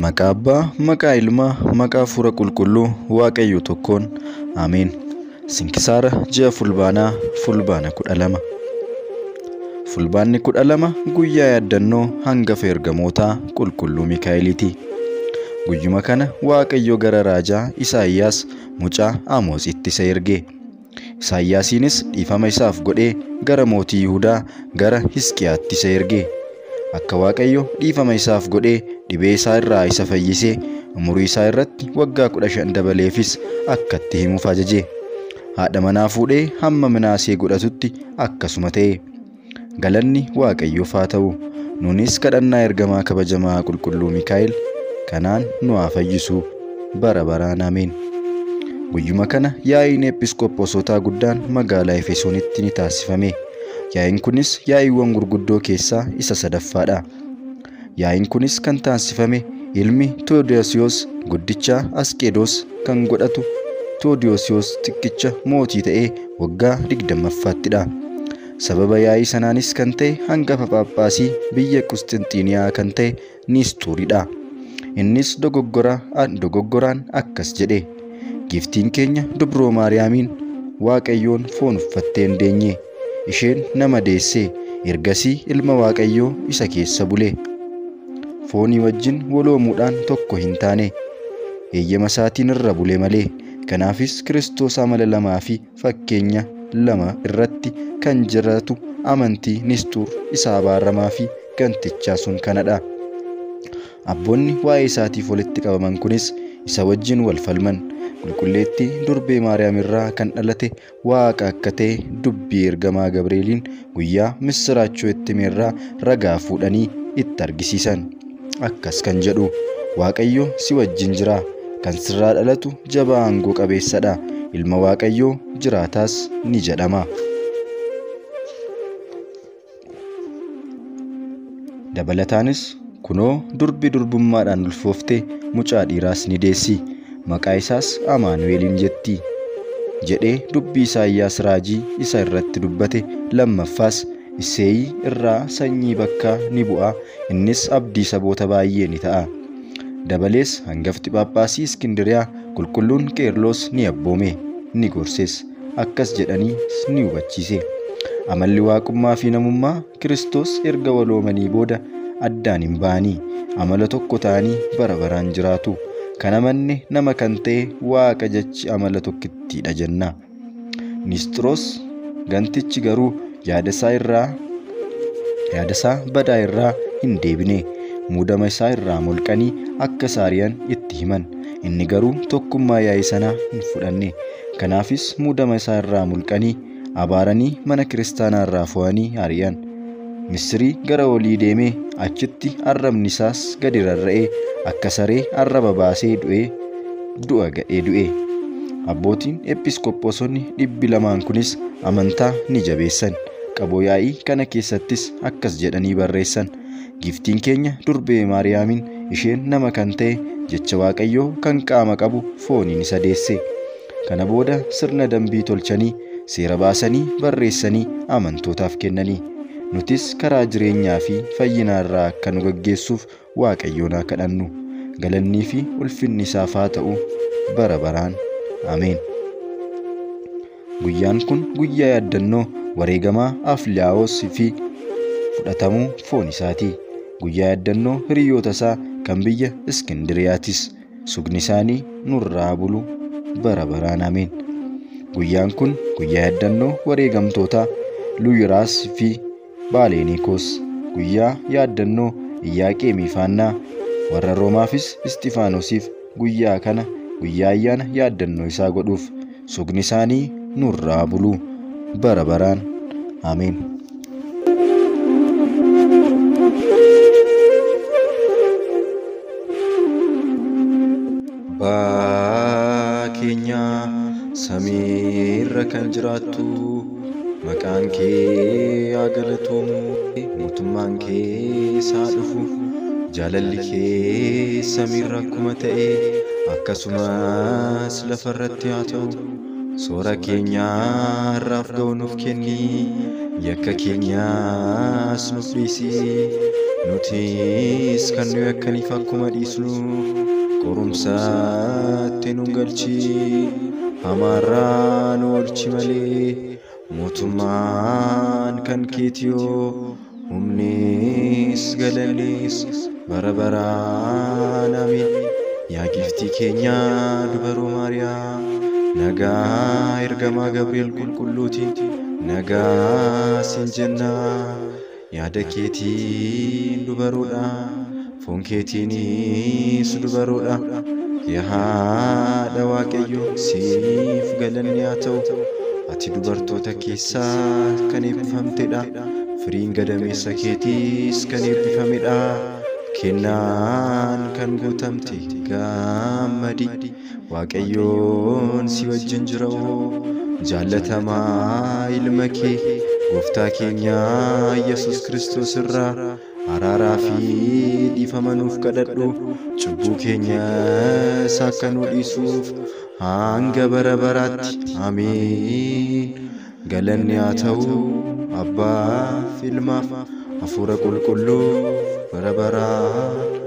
Maqaa Abbaa, maqaa Ilmaa, maqaa Hafuura Qulqulluu, Waaqayyo tokkoon. Ameen. Sinkisaara ji'a Fulbaanaa, Fulbaana 12. Fulbaanni 12 guyyaa yaaddannoo hangafa ergamootaa Qulqulluu Miikaa'eliiti. Guyyuma kana Waaqayyo gara raajaa Isaayyaas mucaa Amoositti isa erge. Isaayyaasiinis dhiifama isaaf godhee gara mootii Yihudaa gara Hisqiyaatti isa erge. Akka Waaqayyo dhiifama isaaf godhee dhibee isaa irraa isa fayyisee umurii isaa irratti waggaa 15 dabaleefis akka itti himuuf ajaje. Haadha manaa fuudhee hamma Minaasee godhatutti akkasuma ta'e. Galanni Waaqayyoof haa ta'u. Nunis kadhannaa ergamaa kabajamaa Qulqulluu Miikaa'el kanaan nu haa fayyisu bara baraan. Ameen. Guyyuma kana yaa'iin eepiskooposotaa guddaan magaalaa Efesoonitti ni taasifame. Yaa'iin kunis yaa'iiwwan gurguddoo keessaa isa sadaffaadha. Yaa'iin kunis kan taasifame ilmi Tewoodiyoos guddicha Asqeedoos kan godhatu Tewoodiyoos xiqqicha mootii ta'ee waggaa 20ffattidha. Sababa yaa'ii sanaanis kan ta'e hangafa Phaaphaasii biyya Qusxinxiiniyaa kan ta'e Niistuuridha. Innis dogoggoraan akkas jedhe: Giiftiin keenya Dubroo Maariyaamiin Waaqayyoon foon uffattee hin deenye. Isheen nama deessee ergasii ilma Waaqayyoo isa keessa bule. Foonii wajjin waloomuudhaan tokko hin taane, eeyyama isaatiin irra bule malee. Kanaafis Kiristoos amala lamaa fi fakkeenya lama irratti kan jiraatu amantii Nistuur isa abaaramaa fi gantichaa sun kanadha. Abboonni waa'ee isaatiif walitti qabaman kunis isa wajjin wal falman. Qulqulleettii durbee Maariyaam irraa kan dhalate Waaqa akka ta'e dubbii ergamaa Gabreeliin guyyaa missiraachoo itti hime irraa ragaa fuudhanii itti argisiisan. Akkas kan jedhu: Waaqayyo si wajjin jira, kan sirraa dhalatu jabaa aangoo qabeessadha, ilma Waaqayyoo jiraataas ni jedhama. Dabalataanis kunoo durbi durbummaadhaan ulfooftee mucaa dhiiraas ni deessi, maqaa isaas Amaanu'eliin jetti jedhee dubbii Isaayyaas raajii isa irratti dubbate. Lammaffaas Isseeyii irraa sanyii bakkaa ni bu'a, innis abdii saboota baay'ee ni ta'a. Dabalees hangafti Phaaphaasii Iskindiriyaa Qulqulluun Qeerloos ni abboome, ni gorses, akkas jedhanii ni hubachiise. Amalli waaqummaa fi namummaa Kiristoos erga waloomanii booda addaan hin ba'anii amala tokko ta'anii bara baraan jiraatu. Kan amanne nama kan ta'e Waaqa jechi amala tokkittiidha jenna. Nisxiroos gantichi garuu yaada isaa badaa irraa hin deebine. Muudama isaa irraa molqanii akka Saariyaan itti himan. Inni garuu tokkummaa yaa'ii sanaa hin fudhanne. Kanaafis muudama isaa irraa mulqanii abaaranii mana kiristaanaa irraa fo'anii ari'an. Misirii gara olii deemee achitti arrabni isaas gadi rarra'ee akka saree arraba baasee du'a gadhee du'e. Abbootiin eepiskoopoosonni 200 kunis amantaa ni jabeessan. Qaboo yaa'ii kana keessattis akkas jedhanii barreessan: Giiftiin keenya durbee Maariyaamiin isheen nama kan ta'e jecha Waaqayyoo kan qaama qabu fooniin isa deesse. Kana booda sirna dambii tolchanii seera baasanii barreessanii amantootaaf kennanii. Nutis karaa jireenyaa fi fayyinaa irraa akka nu gaggeessuuf Waaqayyoon haa kadhannu. Galannii fi ulfinni isaaf haa ta'u bara baraan. Ameen. Guyyaan kun guyyaa yaaddannoo wareegamaa Afliyaawos fi fudhatamuu foon isaati. Guyyaa yaaddannoo hiriyoota isaa kan biyya Iskindiriyaatis. Sugni isaanii nurraa bulu bara baraan. Ameen. Guyyaan kun guyyaa yaaddannoo wareegamtoota Luyiraas fi Baaleenikoos. Guyyaa yaaddannoo Iyyaaqeemii Faannaa warra Roomaafis Isxifaanosiif guyyaa kana guyyaa ayyaana yaaddannoo isaa godhuuf. Sugni isaanii nurraa bulu bara baraan. Ameen. Abbaa keenya samiirra kan jiraattu, maqaan kee haa galatoomu, mootummaan kee haa dhufu, jaalalli kee samiirra akkuma ta'e akkasumas lafarratti haa ta'u. Soora keenya har'aaf ga'u nuuf kenni, yakka keenyas nuuf dhiisi, nutis kan nu yakkaniif akkuma dhiisnu, qorumsaatti nu galchi, hamaarraa nu oolchi malee, mootummaan kan keetiyoo, humnis galannis bara baraan amiin. Yaa giiftii keenya dubaroo Maariyaam, nagaa ergamaa Gabri'eel qulqulluutiin nagaa siin jenna. Yaada keetiin dubaroodha, foon keetiinis dubaroodha. Yaa haadha Waaqayyoo, siif galanni haa ta'u. Ati dubartoota keessaa kan eebbifamtedha, firiin gadameessa keetiis kan eebbifamedha. Kennaan kan guutamte gammadi, Waaqayyoon si wajjin jira. Jaallatamaa ilma kee gooftaa keenya Yesuus Kiristoos irraa araaraa fi dhiifama nuuf kadhadhu, cubbuu keenyas akka nu dhiisuuf hanga bara baraatti amiin. Galanni haa ta'u Abbaaf, Ilmaaf, Hafuura Qulqulluuf bara baraan.